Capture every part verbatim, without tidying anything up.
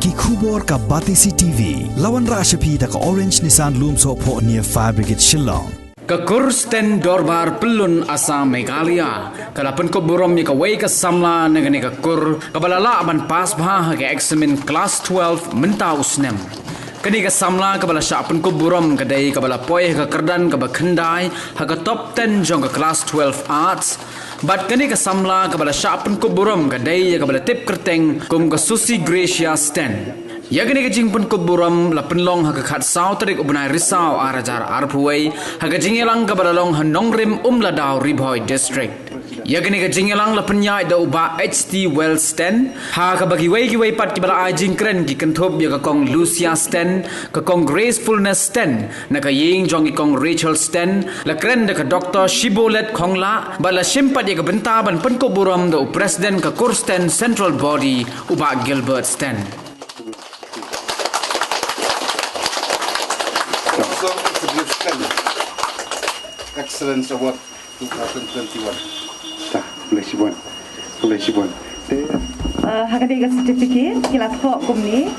Ki khubor ka Batesi T V. La wanrah sha phi da ka Orange Nissan Lumsohphoh near Fire Brigade Shillong. Ka Kur Sten Dorbar Pyllun Assam Meghalaya ka la pynkup burom ïa kawei ka samla na kane ka kur kaba la lah ban pass bha ha ka eksamin klas twelve mynta u snem. Kane ka samla kaba la shah pynkup burom ka dei kaba la poi ha ka kyrdan kaba khyndai ha ka top ten jong ka klas twelve Arts. Bad kane ka samla kaba la shah pynkup burom ka dei ïa kaba la tip kyrteng kum ka Susi Gracia Sten. Ïa kane ka jingpynkup burom la pynlong ha ka khatsaw tarik u bnai Risaw ar hajar arphew wei ha ka jingïalang kaba la long ha Nongrim Umladaw, Ri Bhoi District. Ïa kane ka jingïalang la pynïaid da u Bah H T Wells Sten, ha kaba kiwei kiwei pat kiba la ai jingkren ki kynthup ïa ka Kong Lucia Sten, ka Kong Gracefulness Sten, na ka ïing jong i Kong Rachel Sten, la kren da ka Doktor Shibolet Khongla, bad la shim pat ïa ka bynta ban pynkup burom da u President ka Kur Sten Central Body, u Bah Gilbert Sten. Excellence Award two thousand twenty-one. Ta, khublei shibun. Khublei shibun. Te, uh, ha kane ka certificate ki la thoh kumne: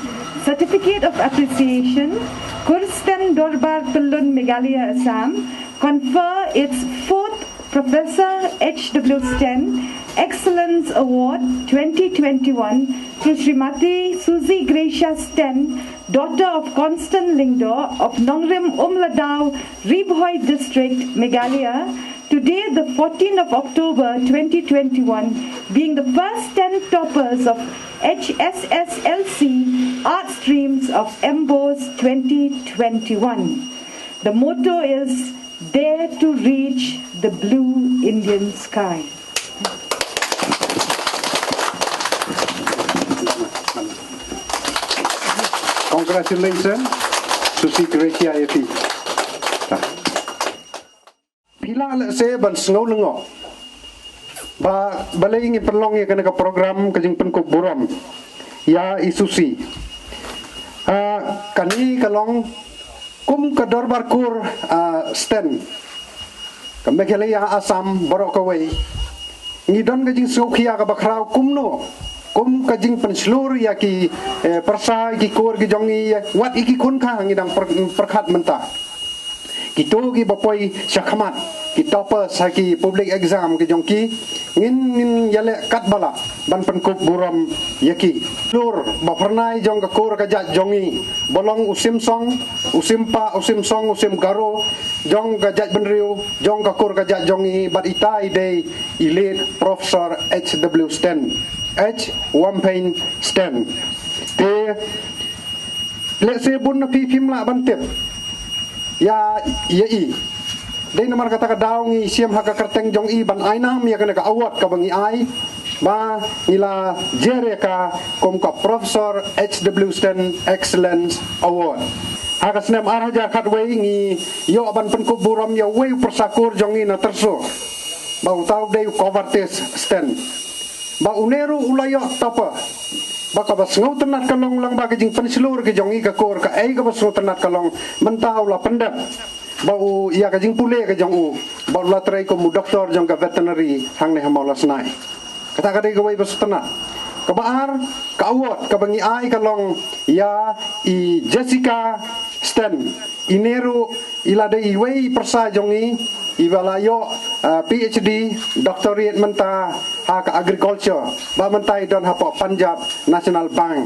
Certificate of Appreciation, Kur Sten Dorbar Pyllun Meghalaya Assam confer its fourth Professor H W Sten Excellence Award twenty twenty-one to Srimati Suzy Gracia Sten, daughter of Constant Lyngdoh of Nongrim Umladaw, Ri Bhoi District, Meghalaya, today, the fourteenth of October twenty twenty-one, being the first ten toppers of H S S L C Art Streams of MBOSE twenty twenty-one. The motto is Dare to Reach the Blue Indian Sky. Congratulations, Susi Gracia ïa phi. Phi lah lehse ban sngew lyngngoh ba balei ngi pynlong ïa kane ka program ka jingpynkup burom ïa i Susi. Ah, kane ka long kum ka Dorbar Kur, ah, Sten ka Meghalaya Assam baroh kawei. Ngi don ka jingsngewkhia kaba khraw kumno kum ka jingpynshlur ïa ki, eh, pyrsa, ki kur ki jong ngi, wat ïa ki khun kha ngi dang pyr-, pyrkhat mynta. Kito kiba poi shakhmat, ki toppers ha ki public exam ki jong ki, ngin, ngin ïaleh katba lah ban pynkup burom ïa ki. Shlur ba phyrnai jong ka kur ka jait jong ngi ba long u Simsong, u Simpah, u Simsong, u Sim Garo jong ka jaitbynriew jong ka kur ka jait jong ngi, bad ita i dei i late Professor H W Sten, H Wampheng Sten. Te lehse bun na phi phim lah ban tip ïa, ïa i. Dei namar kata ka daw ngi shim ha ka kyrteng jong i ban ai nam ïa kane ka award kaba ngi ai, ba ngi la jer ïa ka kum ka Professor H W Sten Excellence Award. Ha ka snem ar hajar khatwei ngi ïoh ban pynkup burom ïa uwei u pyrsa kur jong ngi na Tyrso, ba uta u dei u Kovartis Sten. Ba une ruh u la ïoh topper. Ba kaba sngewtynnat ka long, long ba ka jingpynshlur ka jong i ka kur, kaei kaba sngewtynnat ka long, mynta u la pyndep ba u ïa ka jingpule ka jong u, ba u la trei kum u doktor jong ka veterinary hangne ha Mawlasnai. Kata ka dei kawei ba sngewtynnat. Kaba ar, ka award kaba ngi ai ka long ïa i Jessica Sten. Ine ruh i la dei iwei i pyrsa jong ngi iba la ïoh, ah, P H D, doctorate mynta ha ka agriculture, ba mynta i don hapoh Punjab National Bank.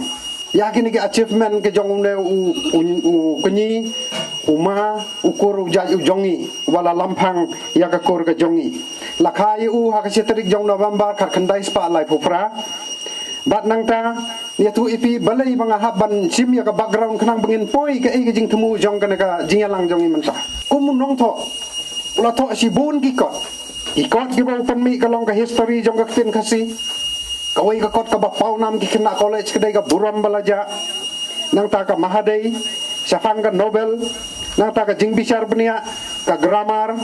Ïa kine ki achievement ki jong une u, u, u kñi, u ma, u kur u jait u jong ngi, uba la lamphang ïa ka kur ka jong ngi. La kha ïa u ha ka shi tarik jong November khatkhyndai spah laiphew phra. Bad nangta, ïathuh ïa phi balei ba nga hap ban shim ïa ka background khnang ba ngin poi kaei ka jingthmu jong kane ka jingïalang jong ngi mynta. Kum u nongthoh, u la thoh shibun ki kot. Ki kot kiba u pynmih ka long ka history jong ka ktien Khasi. Kawei ka kot kaba paw nam ki khynnah college ka dei ka Burom Ba La Jah. Nangta ka Mahadei, shaphang ka Nobel, nangta ka jingbishar bniah, ka grammar,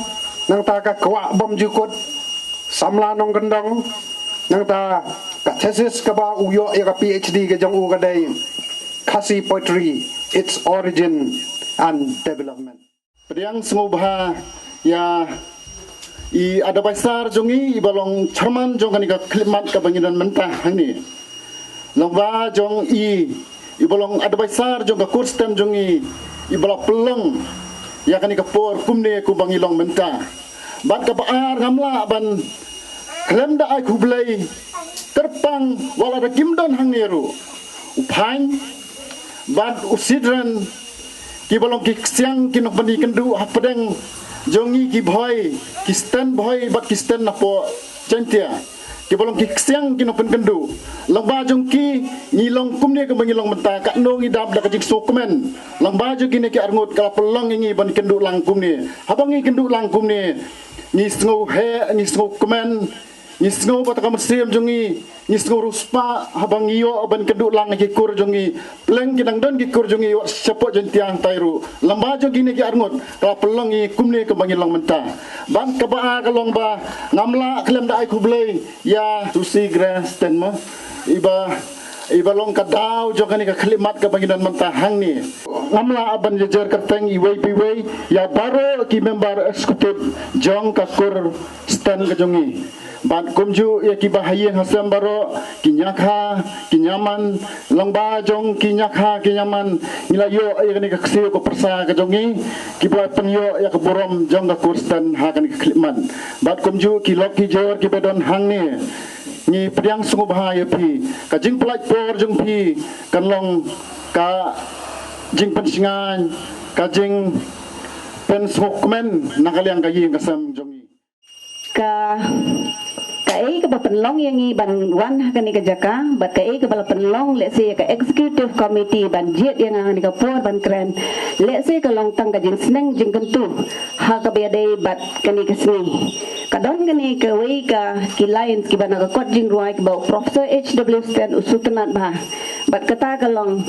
nangta ka kwah bymjukut, samla nongkyndong, nangta ka thesis kaba u ïoh ïa ka P H D ka jong u ka dei Khasi poetry, its origin and development. Pdiang sngewbha ïa i advisor jong ngi, iba long chairman jong kane ka khyllipmat kaba ngi don mynta hangne. Long ba jong i iba long advisor jong ka Kur Sten jong ngi, iba la pynlong ïa kane ka por kumne kumba ngi long mynta. Bad kaba ar, ngam lah ban khlem da ai khublei kyrpang wat la da kim don hangne ruh, u Phaiñ bad u Sidran, kiba long ki ksiang ki nongpynkynduh hapdeng jong ngi ki Bhoi, ki Sten Bhoi bad ki Sten napoh Jaintia, kiba long ki ksiang ki nongpynkynduh. Lyngba jong ki ngi long kumne kumba ngi long mynta, katno ngi dap da ka jingsngewkmen. Lyngba jong kine ki arngut ka la pynlong ïa ngi ban kynduh lang kumne. Haba ngi kynduh lang kumne, ngi sngew heh, ngi sngewkmen, ngi sngew ba kata ka mynsiem jong ngi, ngi sngew riewspah haba ngi ïoh ban kynduh lang ïa ki kur jong ngi. Pleng ki dang don ki kur jong ngi wat shapoh Jaintia hangtai ruh. Lyngba jong kine ki arngut ka la pynlong ïa ngi kumne kumba ngi long mynta. Bad kaba ar ka long ba ngam lah khlem da ai khublei ïa Susie Grace Sten mo, iba, iba long ka daw jong kane ka khyllipmat kaba ngi don mynta hangne. Ngam lah ban jajir kyrteng iwei pa iwei ïa baroh ki member executive jong ka Kur Sten ka jong ngi. Bad kumjuh ïa kiba ha ïing ha sem baroh, ki ñiakha, ki ñiaman, lyngba jong ki ñiakha, ki ñiaman, ngi la ïoh ïa kane ka ksiew ka pyrsa ka jong ngi, kiba la pynïoh ïa ka burom jong ka Kur Sten ha kane ka khyllipmat. Bad kumjuh ki lok ki jor kiba don hangne, ngi pdiang sngewbha ïa phi. Ka jingpynlait por jong phi kan long ka jingpynshngaiñ, ka jingpynsngewkmen na ka liang ka ïing ka sem jong ngi. Ka, kaei kaba pynlong ïa ngi ban wan ha kane ka jaka, bad kaei kaba la pynlong lehse ïa ka executive committee ban jied ïa nga ha kane ka por ban kren, lehse ka long tang ka jingsneng jingkyntu ha kaba ïadei bad kane ka sngi. Ka don kane kawei ka ki lines kiba na ka kot jingrwai kiba u Professor H W Sten u sngewtynnat bha. Bad kata ka long,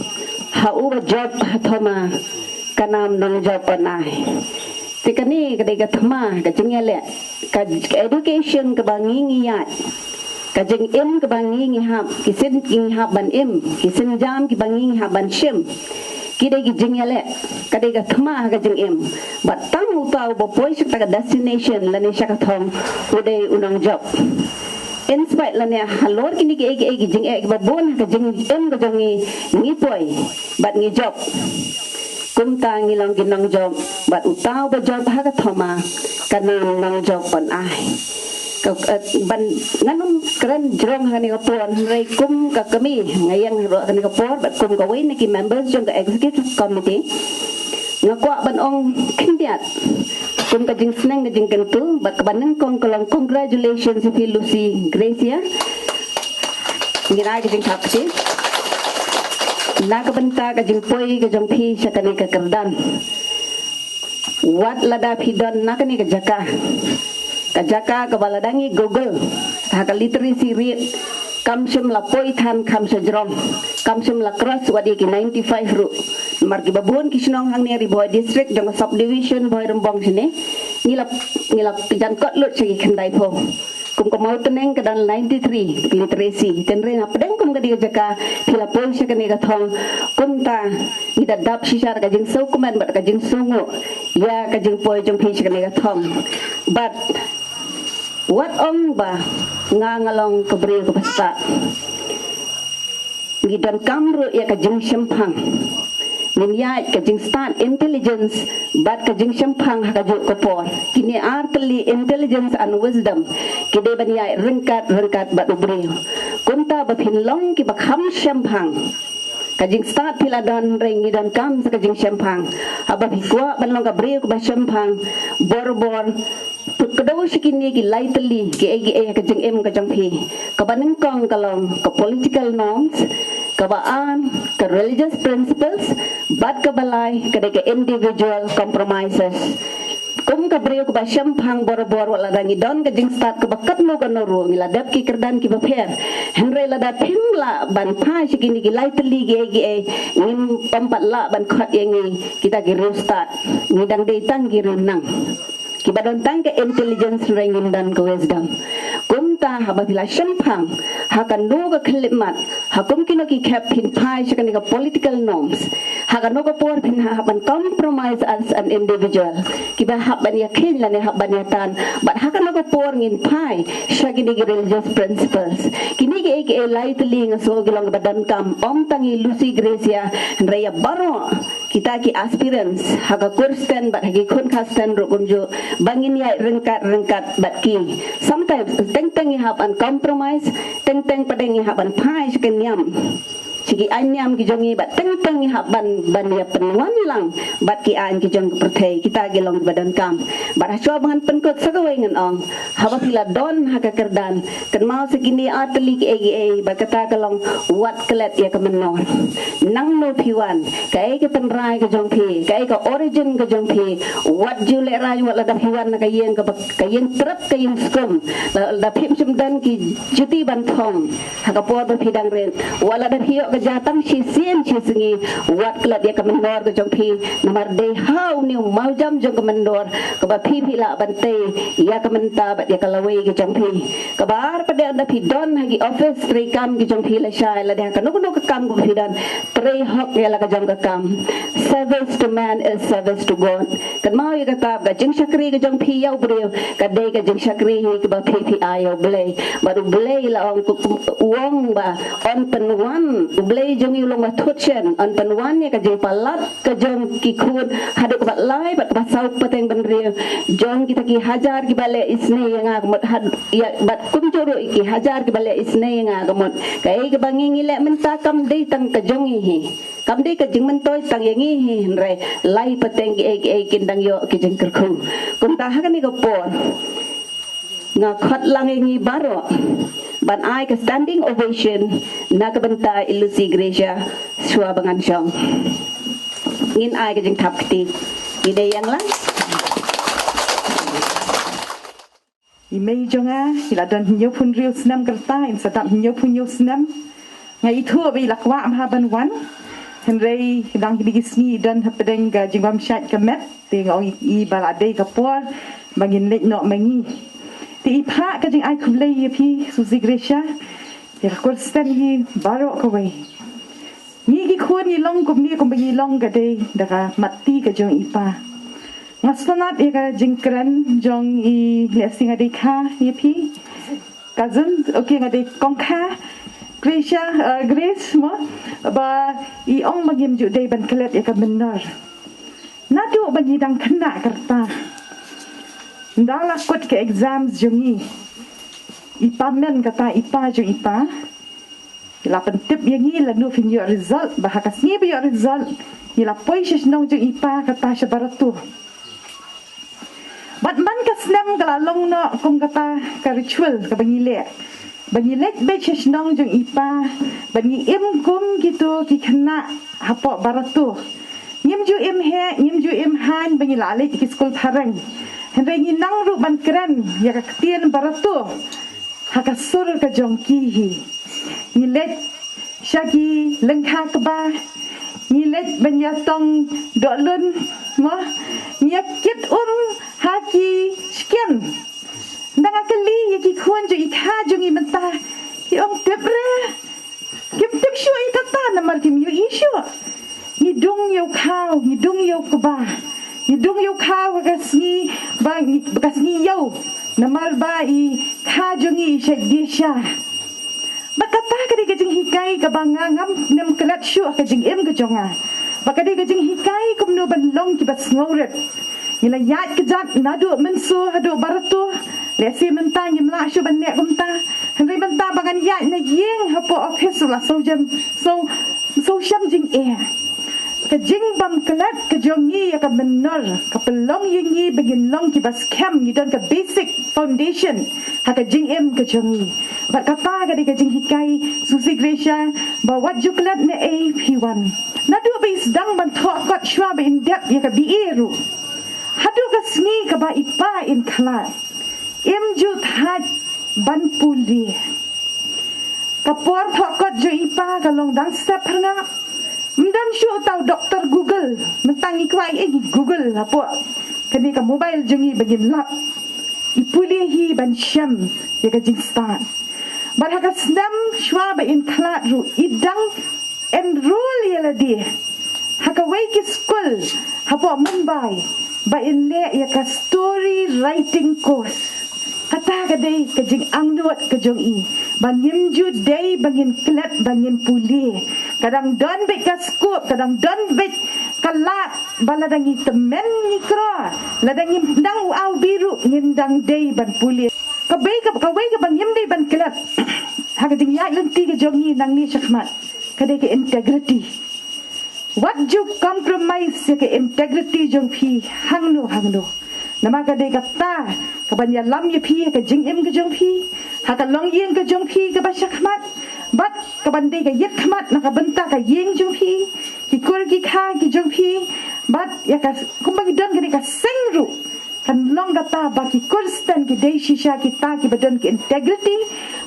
ha uba jop ha thma, ka nam nongjop yn ai. Te kane ka dei ka thma, ka jingïaleh, ka, ka education kaba ngi ngi ïaid, ka jingim kaba ngi ngi hap, ki sien ki ngi hap ban im, ki sienjam kiba ngi ngi hap ban shim, ki dei ki jingïaleh, ka dei ka thma ha ka jingim. Bad tang uta uba poi sha kata ka destination lane sha ka thong, u dei u nongjop. In spite lane halor kine kiei kiei ki jingeh kiba bun ha ka jingim ka jong ngi, ngi poi bad ngi jop. Kumta ngi long ki nongjop, bad uta uba jop ha ka thma, ka nam nongjop yn ai. Ka, eh, ban, ngan ym kren jrong ha kane ka por, hynrei kum ka kmie, nga ïeng ruh ha kane ka por, bad kum kawei na ki members jong ka executive committee, nga kwah ban ong khyndiat kum ka jingsneng ka jingkyntu, bad kaba nyngkong ka long congratulations ïa phi Lucy Gracia. Ngin ai ka jingthap kti na ka bynta ka jingpoi ka jong phi sha kane ka kyrdan. Wat lada phi don na kane ka jaka, ka jaka kaba lada ngi Google ha ka literacy rate, kam shym la poi than, kam shym jrong, kam shym la cross wat ïa ki ninety-five ruh. Namar kiba bun ki shnong hangne ha Ri Bhoi District jong ka subdivision Bhoirymbong shane, ngi la, ngi la jan kot lut sha ki khyndai phew. Kum ka Mawtneng ka don ninety-three ka literacy. Hynrei na pdeng kum ka dei ka jaka phi la poi sha kane ka thong, kumta ngi da dap shisha da ka jingsngewkmen bad ka jingsngewnguh ïa ka jingpoi jong phi sha kane ka thong. Bad wat ong ba nga nga long ka briew kaba stad, ngi donkam ruh ïa ka jingshemphang. Ngin ïaid ka jingstad intelligence bad ka jingshemphang ha kajuh ka por. Kine ar tylli, intelligence and wisdom, ki dei ban ïaid ryngkat ryngkat bad u briew. Kumta ba phin long kiba kham shemphang, ka jingstad phi la don, hynrei ngi donkam sa ka jingshemphang. Haba phi kwah ban long ka briew kaba shemphang, bor bor peit kdew sha kine ki lai tylli kiei kiei ha ka jingim ka jong phi. Kaba nyngkong ka long ka political norms, kaba ar ka religious principles, bad kaba lai ka dei ka individual compromises. Kum ka briew kaba shemphang, bor bor wat lada ngi don ka jingstad kaba katno katno ruh, ngi la dep ki kyrdan kiba pher, hynrei lada phim lah ban phai sha kine ki lai tylli kiei kiei, ngim pat lah ban khot ïa ngi kita ki riewstad. Ngi dang dei tang ki riew nang. Kiba don tang ka intelligence, hynrei ngim don ka wisdom. Kumta haba phi la shemphang ha kano ka khyllipmat, ha kum kino ki khep, phin phai sha kane ka political norms. Ha kano ka por phin hap ban compromise as an individual, kiba hap ban ïakheiñ lane hap ban ïatan. Bad ha kano ka por ngin phai sha kine ki religious principles. Kine kiei kiei lai tylli nga sngew ki long kiba donkam, ym tang ïa i Lucy Gracia, hynrei ïa baroh kita ki aspirants ha ka kur Sten bad ha ki khun ka Sten ruh kumjuh, ba ngin ïaid ryngkat ryngkat bad ki. Sometimes teng teng ngi hap ban compromise, teng teng pat ngi hap ban phai sha ka niam, sha ki aiñ niam ki jong ngi, bad teng teng ngi hap ban, ban ïa pynwan lang bad ki aiñ ki jong ka pyrthei. Kita ki long kiba donkam. Bad hashwa ba ngan pynkut sa kawei ngan ong, haba phi la don ha ka kyrdan, kynmaw sa kine ar tylli kiei kiei, bad kata ka long, wat klet ïa ka mynnor. Nangno phi wan, kaei ka tynrai ka jong phi, kaei ka origin ka jong phi, wat ju lehraiñ, wat lada phi wan na ka ïing kaba, ka ïing trep, ka ïing skum, la, lada phim shym don ki juti ban thong ha ka por ba phi dang rit, wat lada phi ïoh ka ja tang shisien shisngi, wat klet ïa ka mynnor ka jong phi. Namar dei ha une u mawjam jong ka mynnor kaba phi, phi lah ban tei ïa ka mynta bad ïa ka lawei ka jong phi. Kaba ar pat, lada phi don ha ki office treikam ki jong phi lashai, lada ha kano kano ka kam kaba phi don, trei hok ïa la ka jong ka kam. Service to man is service to God. Kynmaw ïa kata, ka jingshakri ka jong phi ïa u briew ka dei ka jingshakri hi kaba phi, phi ai ïa u Blei. Bad u Blei la ong, u ong ba yn pynwan, u Blei jong ngi u long ba thut shen, yn pynwan ïa ka jingpalat ka jong ki khun haduh kaba lai bad kaba saw pateng bynriew jong kita ki hajar kiba leh isynei ïa nga ka mut, had, ïa, bad kumjuh ruh ki hajar kiba leh isynei ïa nga ka mut. Kaei kaba ngi, ngi leh mynta kam dei tang ka jong ngi hi. Kam dei ka jingmyntoi tang ïa ngi hi, hynrei lai pateng kiei kiei kin dang ïoh ki jingkyrkhu. Kumta ha kane ka por nga khot lang ïa ngi baroh ban ai ka standing ovation na ka bynta i Lucy Gracia shuwa ba ngan shong. Ngin ai ka jingthap kti. Ngi dei ïeng lang. I mei jong nga, i la don hynñiewphew hynriew snem kyrta, in sa dap hynñiewphew hynñiew snem. Nga ithuh ba i la kwah bha ban wan. Hynrei dang kine ki sngi i don hapdeng ka jingbym shait ka met, te nga ong ïa i ba la dei ka por ba ngin leit noh ma ngi. Te i phah ka jingai khublei ïa phi Suzy Gracia, ïa ka kur Sten hi baroh kawei. Ngi ki khun ngi long kumne kumba ngi long ka dei da ka mat ti ka jong i pa. Nga sngewtynnat ïa ka jingkren jong i, lehse nga dei kha ïa phi. Cousin, okay, nga dei kong kha. Gracia, uh, Grace mo, ba i ong ba ngim ju dei ban klet ïa ka mynnor. Naduh ba ngi dang khynnah kyrta, ynda la kut ka exams jong ngi, i pa men kata, i pa jong i pa, i la pyntip ïa ngi lano phin ïoh result, ba ha ka sngi ba ïoh result ngi la poi sha shnong jong i pa kata sha Barato. Bad man ka snem ka la long noh kum kata ka ritual kaba ngi leh, ba ngi leit beit sha shnong jong i pa, ba ngi im kum kito ki khynnah hapoh Barato. Ngim ju im heh, ngim ju im haiñ ba ngi la leit ki skul phareng. Hynrei ngi nang ruh ban kren ïa ka ktien Barato ha ka sur ka jong ki hi. Ngi leit sha ki lyngkha kba, ngi leit ban ïatong doh lun mo, ngi ïakit um ha ki shken. Ynda nga kylli ïa ki khun jong i kha jong i mynta, ki ong tip re. Kim tip shuh ïa kata namar kim ïohi shuh. Ngi dung ïa u khaw, ngi dung ïa u kba, ngi dung ïa u khaw ha ka sngi ba ngi, ba ka sngi ïew, namar ba i kha jong ngi i shait die sha. Bad kata ka dei ka jinghikai kaba nga ngam, ngam klet shuh ha ka jingim ka jong nga. Bad ka dei ka jinghikai kumno ban long kiba sngewrit. Ngi la ïaid kjat naduh mynso haduh Barato. Lehse mynta ngim lah shuh ban leh kumta. Hynrei mynta ba ngan ïaid na ïing hapoh office la sngewsih, sngew, sngewsih jingeh. Ka jingbym klet ka jong ngi ïa ka mynnor ka pynlong ïa ngi ba ngin long kiba skhem, ngi don ka basic foundation ha ka jingim ka jong ngi. Bad kata ka dei ka jinghikai Suzy Gracia ba wat ju klet ne ei phi wan. Naduh ba i sdang ban thoh kot shuwa ba in dep ïa ka B A ruh, haduh ka sngi kaba i pa in khlad, im ju thait ban pule. Ka por thoh kot jong i pa ka long dang step phyrngap. Ym don shuh uta u doktor Google, mynta ngi kwah ïa ngi Google hapoh kane ka mobile jong i ba ngin lap, i pule hi ban shem ïa ka jingstad. Bad ha ka snem shuwa ba in khlad ruh i dang enroll ïa lade ha kawei ki skul hapoh Mumbai ba in leh ïa ka story writing course. Kata ka dei ka jingangnud ka jong i ba ngim ju dei ba ngin klet ba ngin pule. Ka dang don beit ka scope, ka dang don beit ka lad ba lada ngi tymmen ngi kro, lada ngim dang u aw biru ngin dang dei ban pule. Ka bei ka, kawei kaba ngim dei ban klet ha ka jingïaid lynti ka jong ngi nangne shakhmat ka dei ka integrity. Wat ju compromise ïa ka integrity jong phi hangno hangno. Namar ka dei kata kaban ïalam ïa phi ha ka jingim ka jong phi, ha ka longïing ka jong phi kaba shakhmat, bad kaban dei ka ïit khmat na ka bynta ka ïing jong phi, ki kur ki kha ki jong phi, bad ïa ka kumba ngi don kane ka seng ruh. Kan long kata ba ki Khristan ki dei shisha kita kiba don ki integrity.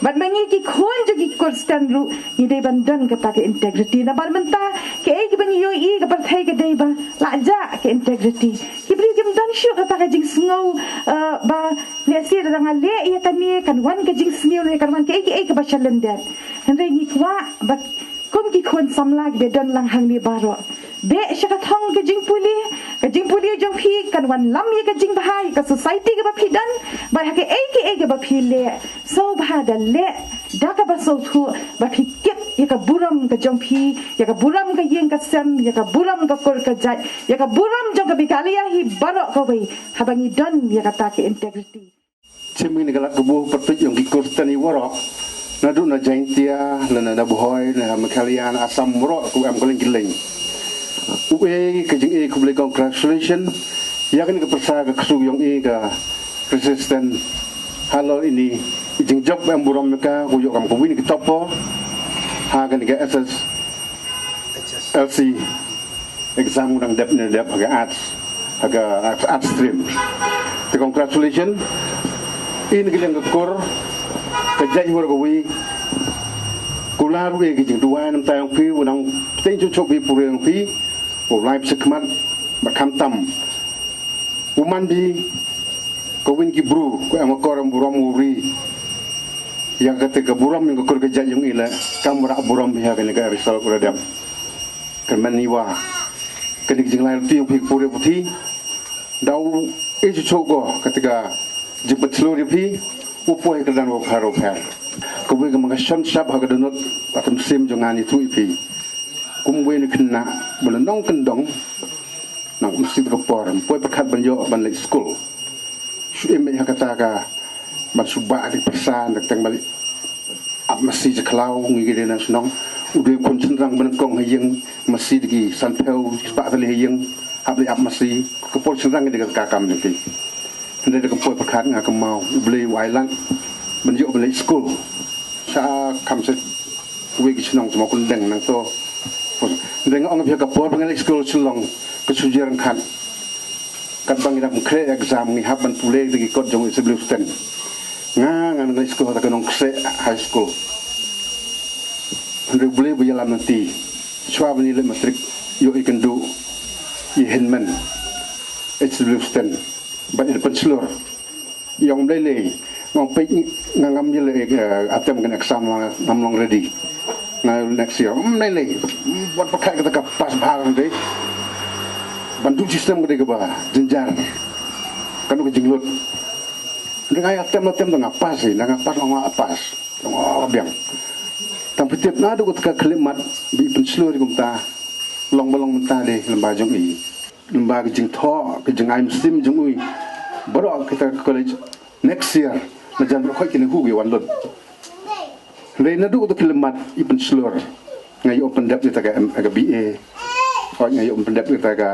Bad ma ngi ki khun jong ki Khristan ruh ngi dei ban don kata ki integrity. Namar mynta kaei kiba ngi ïohi ka pyrthei ka dei ba la jah ki integrity. Ki briew kim don shuh kata ka jingsngew, eh, ba lehse lada nga leh ïa kane kan wan ka jingsniew ne kan wan kaei kaei kaba shalyndet. Hynrei ngi kwah ba kum ki khun samla kiba don lang hangne baroh, beh sha ka thong ka jingpule. Ka jingpule jong phi kan wanlam ïa ka jingbha ïa ka society kaba phi don. Bad ha kaei kaei kaba phi leh, sngewbha da leh da kaba sngewthuh ba phi kit ïa ka burom ka jong phi, ïa ka burom ka ïing ka sem, ïa ka burom ka kur ka jait, ïa ka burom jong ka Meghalaya hi baroh kawei haba ngi don ïa kata ka integrity. Shim ïa kane ka lad kaba pyrtuid jong ki Khristan baroh, naduh na Jaintia, na, na, na Bhoi, na Meghalaya, na Assam baroh, ka em ka leng ki leng. U e ka jing e khublei congratulation ïa kane ka pyrsa ka ksu jong e ka Khristan. Halor ine i jingjop em burom ka, u ïoh kam ka win ki top four ha kane ka S S L C exam u dang dep ne dep ha ka arts, ha ka arts, arts stream. Te congratulations. Ine ka liang ka kur ka jait baroh kawei. Kular u e ka jingduwai namar ïa phi, u nang pynshong shuh shuh phi pure ïa phi. U lai phi shakhmat bad khamtam u man phi ka win ki bru, ka em ka kor em burom u ri. Ïa kata ka burom ïa ka kur ka jait jong i la kam rah burom ïa kane ka result u la dep. Kyrmen ïa wa kane ka jinglai lynti jong phi ka pule puthi. Da u e shuh shuh ko kata ka jingpynshlur ïa phi u poi ka dang u phar u phar. Kawei ka ma ka shon shap ha ka dohnud, ha ka mynsiem jong nga ïathuh ïa phi. Kum wei na khynnah ba la nongkyndong, nang masi ka por, ym poi pyrkhat ban ïoh ban leit skul. Shu im ha kata ka ban shu bah da ki pyrsa, da teng ban leit ap masi ja khlaw, ngi ki dei na shnong. U dei u khun shynrang ba nyngkong ha ïing, masi da ki sanphew spah tylli ha ïing, hap leit ap masi. Ka por shynrang ka dei ka kam jong ki. Hynrei da ka poi pyrkhat nga kynmaw U Blei u ai lad ban ïoh ban leit skul. Sha kham sha wei ki shnong sha Mawkyndeng nangto. Hynrei nga ong ïa phi, ka por ba nga leit skul Shillong ka shu jia ryngkat. Katba ngi dang khreh exam ngi hap ban pule da ki kot jong H W Sten. Nga, nga leit skul ha ka Nongkseh High School. Hynrei U Blei ba ïalam lynti. Shuwa ban ïaleh matrik ïoh i kynduh i hynmen H W Sten bad i pynshlur. Ïa ong ym lei lei. Nga ong peit nga ngam ïaleh, eh, attempt kane exam, nga ngam long ready. Nga next year. Ym lei lei. Wat pyrkhat kata ka pass bha ka dei. Ban duh system ka dei kaba jynjar. Kano ka jinglut. Hynrei nga ïa attempt attempt te nga pass hi, nga pass, nga pass. Nga biang. Tang phi tip naduh kata ka khyllipmat ba i pynshlur kumta. Long ba long mynta dei lem bad jong i. Lem bad ka jingthoh, ka jingai mynsiem jong u. Baroh kita ka college next year. Na jan baroh khoit kine hu ki wan lut. Hynrei naduh kata ka khyllipmat i pynshlur. Nga ïoh pyndep kita ka M-, ka B A. Hooid nga ïoh pyndep kita ka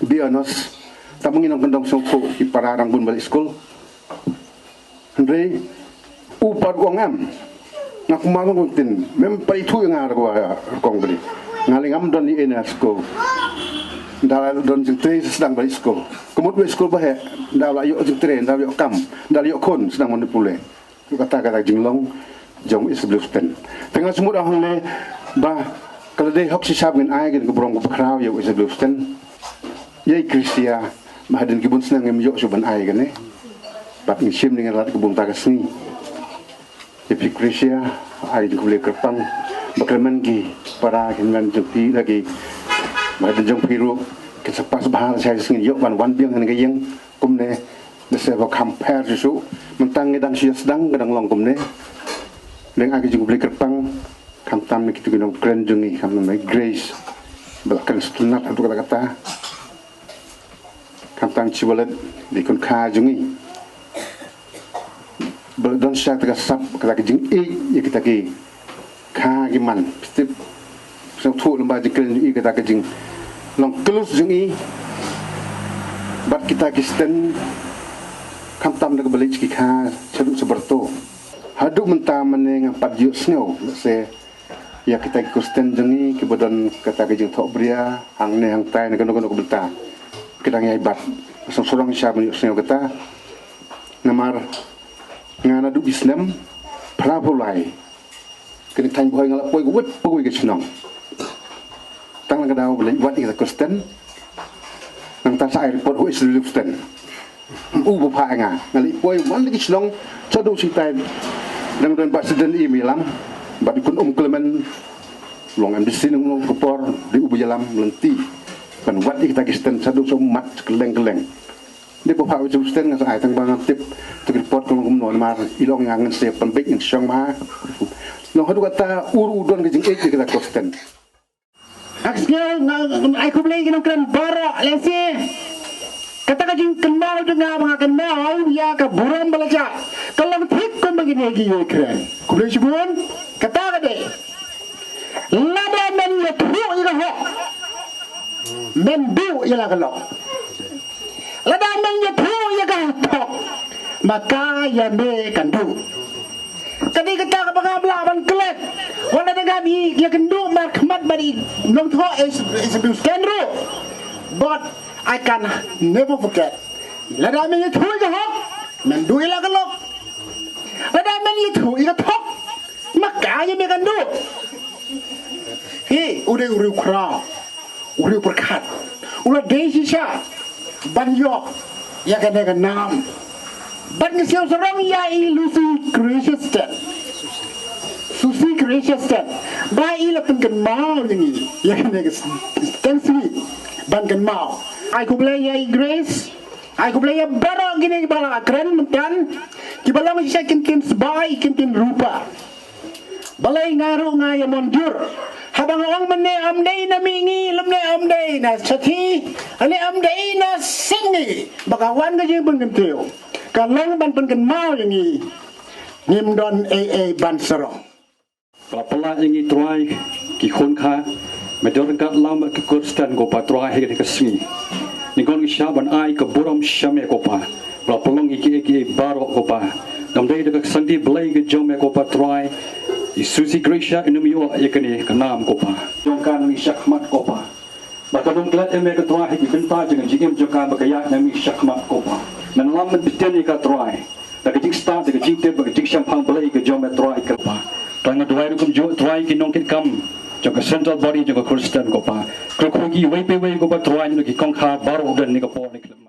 B A Honours. Tang ba ngi nongkyndong sngewthuh ki para dang bun ba leit skul. Hynrei u pat u ong em. Nga kumno long ktien. Mem pat ithuh ïa nga da kaba kong bri. Nga lei ngam don ïa ei na skul. Ynda la don jingtrei sdang ba leit skul. Ka mut ba leit skul ba heh. Ynda la ïoh jingtrei, ynda la ïoh kam, ynda la ïoh khun sdang ban pule. Kata kata jinglong jong H W Sten. Te nga sngewmut hangne ba ka la dei hok shisha ba ngin ai kane ka burom kaba khraw ïa H W Sten, ïa i Khristan, Ba hadien ki bun snem ngim ïoh shuh ban ai kane. Bad ngi shim ne ngi lad ka bun ta ka sngi. Ïa phi Gracia, ai jingkhublei kyrpang ba kyrmen ki para ki hynmen jong phi lagi. Ba hadien jong phi ruh kin sa pass bha sha sngi ïoh ban wan biang ha kane ka ïing kumne. Nase ba kham pher shuh shuh. Mynta ngi dang shu sdang ka dang long kumne. Leng ai ka jingkhublei kyrpang. Khamtam na kitu ki nongkren jong ngi, khamtam na Grace. Ba la kren sngewtynnat haduh katta katta. Khamtam shi walet, dei khun kha jong ngi. Ba la don shisha kata ka sap, kata ka jingïeit ïa kita ki kha ki man. Phi tip, sngewthuh lem ba jingkren jong i, kata ka jinglong close jong i bad kita ki sten. Khamtam da kaba leit ki kha shaduh shabar to. Haduh mynta mane ngam pat ïohsngew, lehse ïa kita ki Khristan jong ngi kiba don kata ka jingthohbria hangne hangtai na kano kano ka bynta. Ki dang ïai bat. Sngewsarong shisha ban ïohsngew kata. Namar nga naduh ki snem phra phew lai, kane thaiñ Bhoi nga la poi kawei pa kawei ka shnong. Tang na ka daw ba leit wad ïa kita Khristan. Nangta sa ai report hooid sha Khristan. U ba phah ïa nga, nga leit poi man la ki shnong, shaduh shisha dang don Bah Sdang Imïalam bad i Khun Um Clement, long M D C nang nang ka por, dei u ba ïalam lynti ban wad ïa kita ki sten shaduh sha ummat kylleng kylleng. Dei ba phah u sten nga sa ai tang ba ngam tip tu ki report ka long kumno namar i long ïa nga ngan sa pynbeit ngan shong ma. Long haduh katta u ruh u don ka jingïeit ïa kita ki sten. Ak sngew nga, nga ai khublei ki nongkren baroh lehse. Kata ka jingkynmaw jong nga ba nga kynmaw ïa ka burom ba la jah ka long thik kumba kine ki ïa kren. Khublei shibun. Kata ka dei, lada men ïathuh ïa ka hok, men duh ïa la ka lok. Lada men ïathuh ïa ka thok, ma ka ïa me kan duh. Ka dei kata kaba ngam lah ban klet. Wat la da ngam ïakynduh markhmat bad i nongthoh, is, is a bit sken ruh. But I can never forget. Lada men ïathuh ïa ka hok, men duh ïa la ka lok. Lada men ïathuh ïa ka thok, ma ka ïa me kan duh. Hi, u dei u riewkhraw, u riewpyrkhat, u la dei shisha ban ïoh ïa kane ka nam. Bad nga sngew sarong ïa i Lucy Gracia Sten, Susie Gracia Sten, ba i la pynkynmaw ïa ngi ïa kane ka s-, s-, tang sngi ban kynmaw. Ai khublei ïa i Grace. Ai khublei ïa baroh kine kiba la kren mynta, kiba long shisha kin kin sbai, kin kin rupa. Balei nga ruh nga ïa mon jur. Haba nga ong mynne ym dei na mihngi, lymne ym dei na shathie, lymne ym dei na sepngi ba ka wan ka jingpynkyntiew. Ka long ban pynkynmaw ïa ngi. Ngim don ei ei ban sarong. Ba la pynlah ïa ngi Trai ki khun kha, me don ryngkat lang bad ki Khristan ko Pa Trai ha kane ka sngi. Ngi khot ngi shah ban ai ka burom sha me ko Pa. Ba la pynlong ïa kiei kiei baroh ko Pa. Ngam dei da ka ksangti blei ka jong me ko Pa Trai, i Susie Gracia in ym ïoh ïa kane ka nam ko Pa. Jong ka ngi shakhmat ko Pa. Ba kan ym klet ïa me ko Trai ha ki bynta jong ka jingim jong ka ba ka ïaid na me shakhmat ko Pa. Ngan lam ban bteng ïa ka Trai da ka jingstad, da ka jingtip, da ka jingshemphang blei ka jong me Trai ko Pa. Trai nga duwai ruh kumjuh Trai ki nongkitkam jong ka central body jong ka Khristan ko Pa. Kyrkhu ïa ki iwei pa iwei ko Pa Trai, ïa ki kong kha baroh ha kane ka por ne khlem